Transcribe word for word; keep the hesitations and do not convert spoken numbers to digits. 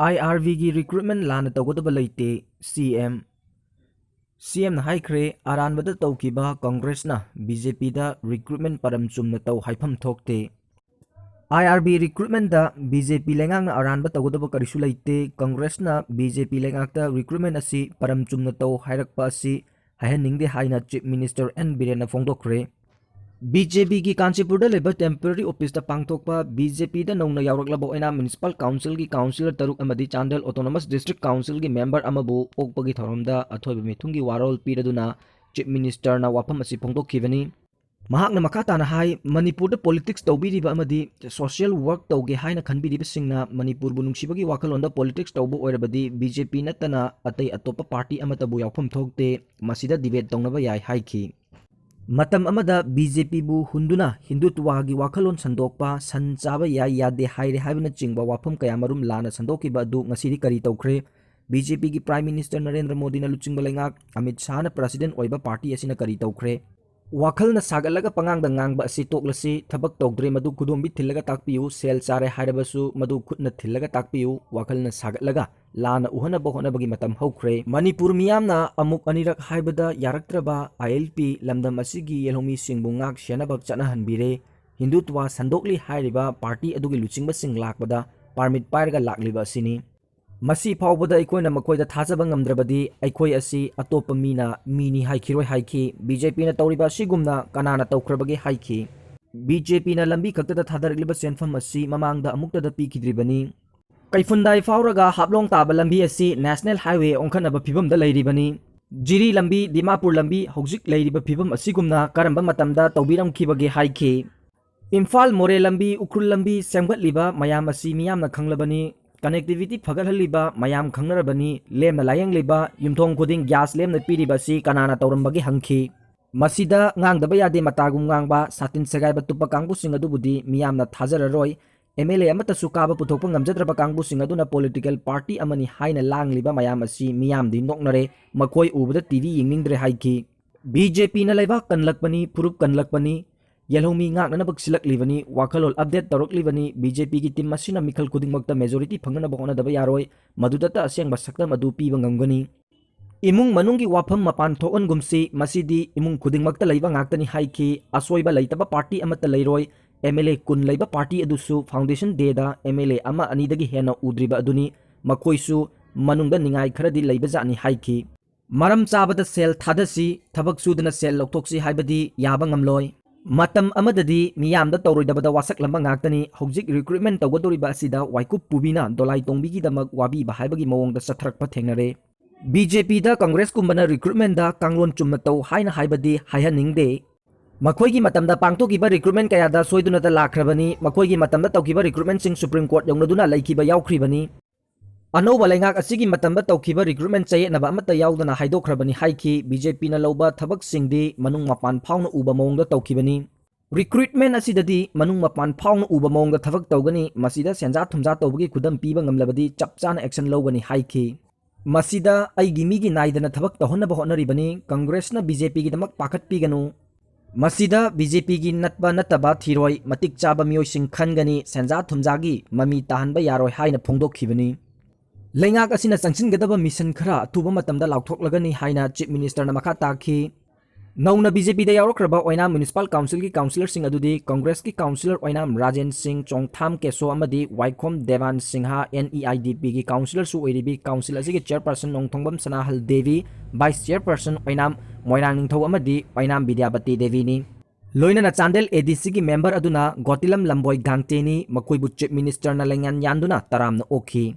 ꯑꯥꯏ R ꯕꯤꯒꯤ recruitment ꯂꯥꯟꯅ ꯇꯧꯒꯗꯕ ꯂꯩꯇꯦ, ꯁꯤ ꯑꯦꯝ꯫ ꯁꯤ ꯑꯦꯝꯅ ꯍꯥꯏꯈ꯭ꯔꯦ, ꯑꯔꯥꯟꯕꯗ ꯇꯧꯈꯤꯕ ꯀꯪꯒ꯭ꯔꯦꯁꯅ ꯕꯤ ꯖꯦ ꯄꯤꯗ recruitment ꯄꯔꯝ ꯆꯨꯝꯅ ꯇꯧ ꯍꯥꯏꯐꯝ ꯊꯣꯛꯇꯦ꯫ ꯑꯥꯏ ꯑꯥꯔ ꯕꯤ recruitmentꯗ ꯕꯤ ꯖꯦ ꯄꯤ ꯂꯩꯉꯥꯛꯅ ꯑꯔꯥꯟꯕ ꯇꯧꯒꯗꯕ ꯀꯔꯤꯁꯨ ꯂꯩꯇꯦ꯫ ꯀꯪꯒ꯭ꯔꯦꯁꯅ ꯕꯤ ꯖꯦ ꯄꯤ ꯂꯩꯉꯥꯛꯇ recruitment ꯑꯁꯤ ꯄꯔꯝ ꯆꯨꯝꯅ ꯇꯧ ꯍꯥꯏꯔꯛꯄ ꯑꯁꯤ ꯍꯥꯏꯍꯟꯅꯤꯡꯗꯦ ꯍꯥꯏꯅ Chief Minister ꯑꯦꯟ ꯕꯤꯔꯦꯟꯅ ꯐꯣꯡꯗꯣꯛꯈ꯭ꯔꯦ꯫ ꯕꯤ ꯖꯦ ꯄꯤꯒꯤ ꯀꯥꯟꯆꯤꯄꯨꯔꯗ ꯂꯩꯕ temporary officeꯇ ꯄꯥꯡꯊꯣꯛꯄ ꯕꯤ ꯖꯦ ꯄꯤꯗ ꯅꯧꯅ ꯌꯥꯎꯔꯛꯂꯕ ꯑꯣꯏꯅꯥꯝ Municipal Councilꯒꯤ councillor ꯇꯔꯨꯛ ꯑꯃꯗꯤ ꯆꯥꯟꯗꯦꯜ Autonomous District Councilꯒꯤ member ꯑꯃꯕꯨ ꯑꯣꯛꯄꯒꯤ ꯊꯧꯔꯝꯗ ꯑꯊꯣꯏꯕ ꯃꯤꯊꯨꯡꯒꯤ ꯋꯥꯔꯣꯜ ꯄꯤꯔꯗꯨꯅ Chief Ministerꯅ ꯋꯥꯐꯝ ꯑꯁꯤ ꯐꯣꯡꯗꯣꯛꯈꯤꯕꯅꯤ꯫ ꯃꯍꯥꯛꯅ ꯃꯈꯥ ꯇꯥꯅ ꯍꯥꯏ, ꯃꯅꯤꯄꯨꯔꯗ politics ꯇꯧꯕꯤꯔꯤꯕ ꯑꯃꯗꯤ social work ꯇꯧꯒꯦ ꯍꯥꯏꯅ ꯈꯟꯕꯤꯔꯤꯕꯁꯤꯡꯅ ꯃꯅꯤꯄꯨꯔꯕꯨ ꯅꯨꯡꯁꯤꯕꯒꯤ ꯋꯥꯈꯜꯂꯣꯟꯗ politics ꯇꯧꯕ ꯑꯣꯏꯔꯕꯗꯤ ꯕꯤ ꯖꯦ ꯄꯤ ꯅꯠꯇꯅ ꯑꯇꯩ ꯑꯇꯣꯞꯄ party ꯑꯃꯠꯇꯕꯨ ꯌꯥꯎꯐꯝ ꯊꯣꯛꯇꯦ꯫ ꯃꯁꯤꯗ debate ꯇꯧꯅꯕ ꯌꯥꯏ ꯍꯥꯏꯈꯤ꯫ ꯃꯇꯝ ꯑꯃꯗ ꯕꯤ ꯖꯦ ꯄꯤꯕꯨ ꯍꯨꯟꯗꯨꯅ ꯍꯤꯟꯗꯨꯇ꯭ꯋꯥꯒꯤ ꯋꯥꯈꯜꯂꯣꯟ ꯁꯟꯗꯣꯛꯄ, ꯁꯟ ꯆꯥꯕ ꯌꯥꯏ ꯌꯥꯗꯦ ꯍꯥꯏꯔꯦ ꯍꯥꯏꯕꯅꯆꯤꯡꯕ ꯋꯥꯐꯝ ꯀꯌꯥꯃꯔꯨꯝ ꯂꯥꯟꯅ ꯁꯟꯗꯣꯛꯈꯤꯕ ꯑꯗꯨ ꯉꯁꯤꯗꯤ ꯀꯔꯤ ꯇꯧꯈ꯭ꯔꯦ? ꯕꯤ ꯖꯦ ꯄꯤꯒꯤ Prime Minister ꯅꯔꯦꯟꯗ꯭ꯔ ꯃꯣꯗꯤꯅ ꯂꯨꯆꯤꯡꯕ ꯂꯩꯉꯥꯛ, ꯑꯃꯤꯠ ꯁꯥꯍꯅ President ꯑꯣꯏꯕ party ꯑꯁꯤꯅ ꯀꯔꯤ ꯇꯧꯈ꯭ꯔꯦ? ꯋꯥꯈꯜꯅ ꯁꯥꯒꯠꯂꯒ ꯄꯉꯥꯡꯗ ꯉꯥꯡꯕ ꯑꯁꯤ ꯇꯣꯛꯂꯁꯤ꯫ ꯊꯕꯛ ꯇꯧꯗ꯭ꯔꯦ, ꯃꯗꯨ ꯈꯨꯗꯣꯝꯕꯤ ꯊꯤꯜꯂꯒ ꯇꯥꯛꯄꯤꯌꯨ꯫ ꯁꯦꯜ ꯆꯥꯔꯦ ꯍꯥꯏꯔꯕꯁꯨ ꯃꯗꯨ ꯈꯨꯠꯅ ꯊꯤꯜꯂꯒ ꯇꯥꯛꯄꯤꯌꯨ꯫ ꯋꯥꯈꯜꯅ ꯁꯥꯒꯠꯂꯒ ꯂꯥꯟꯅ ꯎꯍꯟꯅꯕ ꯍꯣꯠꯅꯕꯒꯤ ꯃꯇꯝ ꯍꯧꯈ꯭ꯔꯦ꯫ ꯃꯅꯤꯄꯨꯔ ꯃꯤꯌꯥꯝꯅ ꯑꯃꯨꯛ ꯑꯅꯤꯔꯛ ꯍꯥꯏꯕꯗ ꯌꯥꯔꯛꯇ꯭ꯔꯕ ꯑꯥꯏ ꯑꯦꯜ ꯄꯤ ꯂꯝꯗꯝ ꯑꯁꯤꯒꯤ ꯌꯦꯜꯍꯧꯃꯤꯁꯤꯡꯕꯨ ꯉꯥꯛ ꯁꯦꯟꯅꯕ ꯆꯠꯅꯍꯟꯕꯤꯔꯦ꯫ ꯍꯤꯟꯗꯨꯇ꯭ꯋꯥ ꯁꯟꯗꯣꯛꯂꯤ ꯍꯥꯏꯔꯤꯕ party ꯑꯗꯨꯒꯤ ꯂꯨꯆꯤꯡꯕꯁꯤꯡ ꯂꯥꯛꯄꯗ permit ꯄꯥꯏꯔꯒ ꯂꯥꯛꯂꯤꯕ ꯑꯁꯤꯅꯤ꯫ ꯃꯁꯤ ꯐꯥꯎꯕꯗ ꯑꯩꯈꯣꯏꯅ ꯃꯈꯣꯏꯗ ꯊꯥꯖꯕ ꯉꯝꯗ꯭ꯔꯕꯗꯤ ꯑꯩꯈꯣꯏ ꯑꯁꯤ ꯑꯇꯣꯞꯄ ꯃꯤꯅ ꯃꯤꯅꯤ ꯍꯥꯏꯈꯤꯔꯣꯏ ꯍꯥꯏꯈꯤ꯫ ꯕꯤ ꯖꯦ ꯄꯤꯅ ꯇꯧꯔꯤꯕ ꯑꯁꯤꯒꯨꯝꯅ ꯀꯅꯥꯅ ꯇꯧꯈ꯭ꯔꯕꯒꯦ ꯍꯥꯏꯈꯤ꯫ ꯕꯤ ꯖꯦ ꯄꯤꯅ ꯂꯝꯕꯤ ꯈꯛꯇꯗ ꯊꯥꯗꯔꯛꯂꯤꯕ ꯁꯦꯟꯐꯝ ꯑꯁꯤ ꯃꯃꯥꯡꯗ ꯑꯃꯨꯛꯇꯗ ꯄꯤꯈꯤꯗ꯭ꯔꯤꯕꯅꯤ꯫ ꯀꯩꯐꯨꯟꯗꯥꯏ ꯐꯥꯎꯔꯒ ꯍꯥꯞꯂꯣꯡ ꯇꯥꯕ ꯂꯝꯕꯤ ꯑꯁꯤ National Highway ꯑꯣꯟꯈꯠꯅꯕ ꯐꯤꯕꯝꯗ ꯂꯩꯔꯤꯕꯅꯤ꯫ ꯖꯤꯔꯤ ꯂꯝꯕꯤ, ꯗꯤꯃꯥꯄꯨꯔ ꯂꯝꯕꯤ ꯍꯧꯖꯤꯛ ꯂꯩꯔꯤꯕ ꯐꯤꯕꯝ ꯑꯁꯤꯒꯨꯝꯅ ꯀꯔꯝꯕ ꯃꯇꯝꯗ ꯇꯧꯕꯤꯔꯝꯈꯤꯕꯒꯦ ꯍꯥꯏꯈꯤ꯫ ꯏꯝꯐꯥꯜ ꯃꯣꯔꯦ ꯂꯝꯕꯤ, ꯎꯈ꯭ꯔꯨꯜ ꯂꯝꯕꯤ ꯁꯦꯝꯒꯠꯂꯤꯕ ꯃꯌꯥꯝ ꯑꯁꯤ ꯃꯤꯌꯥꯝꯅ ꯈꯪꯂꯕꯅꯤ꯫ Connectivity ꯐꯒꯠꯍꯜꯂꯤꯕ ꯃꯌꯥꯝ ꯈꯪꯅꯔꯕꯅꯤ꯫ ꯂꯦꯝꯅ ꯂꯥꯌꯦꯡꯂꯤꯕ, ꯌꯨꯝꯊꯣꯡ ꯈꯨꯗꯤꯡ gas ꯂꯦꯝꯅ ꯄꯤꯔꯤꯕ ꯑꯁꯤ ꯀꯅꯥꯅ ꯇꯧꯔꯝꯕꯒꯦ ꯍꯪꯈꯤ꯫ ꯃꯁꯤꯗ ꯉꯥꯡꯗꯕ ꯌꯥꯗꯦ ꯃꯇꯥꯒꯨꯝ ꯉꯥꯡꯕ, ꯁꯥꯇꯤꯟ ꯁꯦꯒꯥꯏꯕ ꯇꯨꯞꯄ ꯀꯥꯡꯕꯨꯁꯤꯡ ꯑꯗꯨꯕꯨꯗꯤ ꯃꯤꯌꯥꯝꯅ ꯊꯥꯖꯔꯔꯣꯏ꯫ ꯑꯦꯝ ꯑꯦꯜ ꯑꯦ ꯑꯃꯠꯇꯁꯨ ꯀꯥꯕ ꯄꯨꯊꯣꯛꯄ ꯉꯝꯖꯗ꯭ꯔꯕ ꯀꯥꯡꯕꯨꯁꯤꯡ ꯑꯗꯨꯅ political party ꯑꯃꯅꯤ ꯍꯥꯏꯅ ꯂꯥꯡꯂꯤꯕ ꯃꯌꯥꯝ ꯑꯁꯤ ꯃꯤꯌꯥꯝꯗꯤ ꯅꯣꯛꯅꯔꯦ, ꯃꯈꯣꯏ ꯎꯕꯗ ꯇꯤ ꯚꯤ ꯌꯦꯡꯅꯤꯡꯗ꯭ꯔꯦ ꯍꯥꯏꯈꯤ꯫ ꯕꯤ ꯖꯦ ꯄꯤꯅ ꯂꯩꯕꯥꯛ ꯀꯟꯂꯛꯄꯅꯤ, ꯐꯨꯔꯨꯞ ꯀꯟꯂꯛꯄꯅꯤ꯫ ꯌꯦꯜꯍꯧꯃꯤ ꯉꯥꯛꯅꯅꯕ ꯁꯤꯜꯂꯛꯂꯤꯕꯅꯤ, ꯋꯥꯈꯜꯂꯣꯟ update ꯇꯧꯔꯛꯂꯤꯕꯅꯤ꯫ BJPꯒꯤ team ꯑꯁꯤꯅ ꯃꯤꯈꯜ ꯈꯨꯗꯤꯡꯃꯛꯇ majority ꯐꯪꯅꯅꯕ ꯍꯣꯠꯅꯗꯕ ꯌꯥꯔꯣꯏ, ꯃꯗꯨꯗꯇ ꯑꯁꯦꯡꯕ ꯁꯛꯇꯝ ꯑꯗꯨ ꯄꯤꯕ ꯉꯝꯒꯅꯤ꯫ ꯏꯃꯨꯡ ꯃꯅꯨꯡꯒꯤ ꯋꯥꯐꯝ ꯃꯄꯥꯟ ꯊꯣꯛꯍꯟꯒꯨꯝꯁꯤ, ꯃꯁꯤꯗꯤ ꯏꯃꯨꯡ ꯈꯨꯗꯤꯡꯃꯛꯇ ꯂꯩꯕ ꯉꯥꯛꯇꯅꯤ ꯍꯥꯏꯈꯤ꯫ ꯑꯁꯣꯏꯕ ꯂꯩꯇꯕ party ꯑꯃꯠꯇ ꯂꯩꯔꯣꯏ꯫ MLA ꯀꯨꯟ ꯂꯩꯕ party ꯑꯗꯨꯁꯨ foundation dayꯗ MLA ꯑꯃ ꯑꯅꯤꯗꯒꯤ ꯍꯦꯟꯅ ꯎꯗ꯭ꯔꯤꯕ ꯑꯗꯨꯅꯤ꯫ ꯃꯈꯣꯏꯁꯨ ꯃꯅꯨꯡꯗ ꯅꯤꯡꯉꯥꯏ ꯈꯔꯗꯤ ꯂꯩꯕꯖꯥꯠꯅꯤ ꯍꯥꯏꯈꯤ꯫ ꯃꯔꯝ ꯆꯥꯕꯗ ꯁꯦꯜ ꯊꯥꯗꯁꯤ, ꯊꯕꯛ ꯁꯨꯗꯅ ꯁꯦꯜ ꯂꯧꯊꯣꯛꯁꯤ ꯍꯥꯏꯕꯗꯤ ꯌꯥꯕ ꯉꯝꯂꯣꯏ꯫ ꯃꯇꯝ ꯑꯃꯗꯗꯤ ꯃꯤꯌꯥꯝꯗ ꯇꯧꯔꯣꯏꯗꯕꯗ ꯋꯥꯁꯛꯂꯝꯕ ꯉꯥꯛꯇꯅꯤ꯫ ꯍꯧꯖꯤꯛ recruitment ꯇꯧꯒꯗꯧꯔꯤꯕ ꯑꯁꯤꯗ ꯋꯥꯏꯀꯨꯞ ꯄꯨꯕꯤꯅ ꯗꯣꯂꯥꯏ ꯇꯣꯡꯕꯤꯒꯤꯗꯃꯛ ꯋꯥꯕꯤꯕ ꯍꯥꯏꯕꯒꯤ ꯃꯑꯣꯡꯗ ꯆꯠꯊꯔꯛꯄ ꯊꯦꯡꯅꯔꯦ꯫ BJPꯗ Congressꯀꯨꯝꯕꯅ recruitmentꯗ ꯀꯥꯡꯂꯣꯟ ꯆꯨꯝꯅ ꯇꯧ ꯍꯥꯏꯅ ꯍꯥꯏꯕꯗꯤ ꯍꯥꯏꯍꯟꯅꯤꯡꯗꯦ꯫ ꯃꯈꯣꯏꯒꯤ ꯃꯇꯝꯗ ꯄꯥꯡꯊꯣꯛꯈꯤꯕ recruitment ꯀꯌꯥꯗ ꯁꯣꯏꯗꯨꯅꯇ ꯂꯥꯛꯈ꯭ꯔꯕꯅꯤ꯫ ꯃꯈꯣꯏꯒꯤ ꯃꯇꯝꯗ ꯇꯧꯈꯤꯕ recruitmentꯁꯤꯡ Supreme Court ꯌꯧꯅꯗꯨꯅ ꯂꯩꯈꯤꯕ ꯌꯥꯎꯈ꯭ꯔꯤꯕꯅꯤ꯫ ꯑꯅꯧꯕ ꯂꯩꯉꯥꯛ ꯑꯁꯤꯒꯤ ꯃꯇꯝꯗ ꯇꯧꯈꯤꯕ recruitment ꯆꯌꯦꯠꯅꯕ ꯑꯃꯠꯇ ꯌꯥꯎꯗꯅ ꯍꯥꯏꯗꯣꯛꯈ꯭ꯔꯕꯅꯤ ꯍꯥꯏꯈꯤ꯫ BJPꯅ ꯂꯧꯕ ꯊꯕꯛꯁꯤꯡꯗꯤ ꯃꯅꯨꯡ ꯃꯄꯥꯟ ꯐꯥꯎꯅ ꯎꯕ ꯃꯑꯣꯡꯗ ꯇꯧꯈꯤꯕꯅꯤ꯫ Recruitment ꯑꯁꯤꯗꯗꯤ ꯃꯅꯨꯡ ꯃꯄꯥꯟ ꯐꯥꯎꯅ ꯎꯕ ꯃꯑꯣꯡꯗ ꯊꯕꯛ ꯇꯧꯒꯅꯤ꯫ ꯃꯁꯤꯗ ꯁꯦꯟꯖꯥ ꯊꯨꯝꯖꯥ ꯇꯧꯕꯒꯤ ꯈꯨꯗꯝ ꯄꯤꯕ ꯉꯝꯂꯕꯗꯤ ꯆꯞ ꯆꯥꯅ action ꯂꯧꯒꯅꯤ ꯍꯥꯏꯈꯤ꯫ ꯃꯁꯤꯗ ꯑꯩꯒꯤ ꯃꯤꯒꯤ ꯅꯥꯏꯗꯅ ꯊꯕꯛ ꯇꯧꯍꯟꯅꯕ ꯍꯣꯠꯅꯔꯤꯕꯅꯤ꯫ Congressꯅ BJPꯒꯤꯗꯃꯛ ꯄꯥꯈꯠꯄꯤꯒꯅꯨ꯫ ꯃꯁꯤꯗ BJPꯒꯤ ꯅꯠꯄ ꯅꯠꯇꯕ ꯊꯤꯔꯣꯏ, ꯃꯇꯤꯛ ꯆꯥꯕ ꯃꯤꯑꯣꯏꯁꯤꯡ ꯈꯟꯒꯅꯤ, ꯁꯦꯟꯖꯥ ꯊꯨꯝꯖꯥꯒꯤ ꯃꯃꯤ ꯇꯥꯍꯟꯕ ꯌꯥꯔꯣꯏ ꯍꯥꯏꯅ ꯐꯣꯡꯗꯣꯛꯈꯤꯕꯅꯤ꯫ ꯂꯩꯉꯥꯛ ꯑꯁꯤꯅ ꯆꯪꯁꯤꯟꯒꯗꯕ mission ꯈꯔ ꯑꯊꯨꯕ ꯃꯇꯝꯗ ꯂꯥꯎꯊꯣꯛꯂꯒꯅꯤ ꯍꯥꯏꯅ Chief Ministerꯅ ꯃꯈꯥ ꯇꯥꯈꯤ꯫ ꯅꯧꯅ BJPꯗ ꯌꯥꯎꯔꯛꯈ꯭ꯔꯕ ꯑꯣꯏꯅꯥꯝ Municipal Councilꯒꯤ councillorꯁꯤꯡ ꯑꯗꯨꯗꯤ Congressꯀꯤ councillor ꯑꯣꯏꯅꯥꯝ ꯔꯥꯖꯦꯟ ꯁꯤꯡ, ꯆꯣꯡꯊꯥꯝ ꯀꯦꯁꯣ ꯑꯃꯗꯤ ꯋꯥꯏꯈꯣꯝ ꯗꯦꯕꯥꯟ ꯁꯤꯡꯍ, NEIDPꯒꯤ councillorꯁꯨ ꯑꯣꯏꯔꯤꯕꯤ council ꯑꯁꯤꯒꯤ chairperson ꯅꯣꯡꯊꯣꯡꯕꯝ ꯁꯅꯥꯍꯜ ꯗꯦꯕꯤ, vice chairperson ꯑꯣꯏꯅꯥꯝ ꯃꯣꯏꯔꯥꯡ ꯅꯤꯡꯊꯧ ꯑꯃꯗꯤ ꯑꯣꯏꯅꯥꯝ ꯕꯤꯗ꯭ꯌꯥꯄꯇꯤ ꯗꯦꯕꯤꯅꯤ꯫ ꯂꯣꯏꯅꯅ ꯆꯥꯟꯗꯦꯜ ADCꯒꯤ member ꯑꯗꯨꯅ ꯒꯣꯇꯤꯂꯝ ꯂꯝꯕꯣꯏ ꯒꯥꯡꯇꯦꯅꯤ꯫ ꯃꯈꯣꯏꯕꯨ Chief Ministerꯅ ꯂꯩꯉꯥꯟ ꯌꯥꯟꯗꯨꯅ ꯇꯔꯥꯝꯅ ꯑꯣꯛꯈꯤ꯫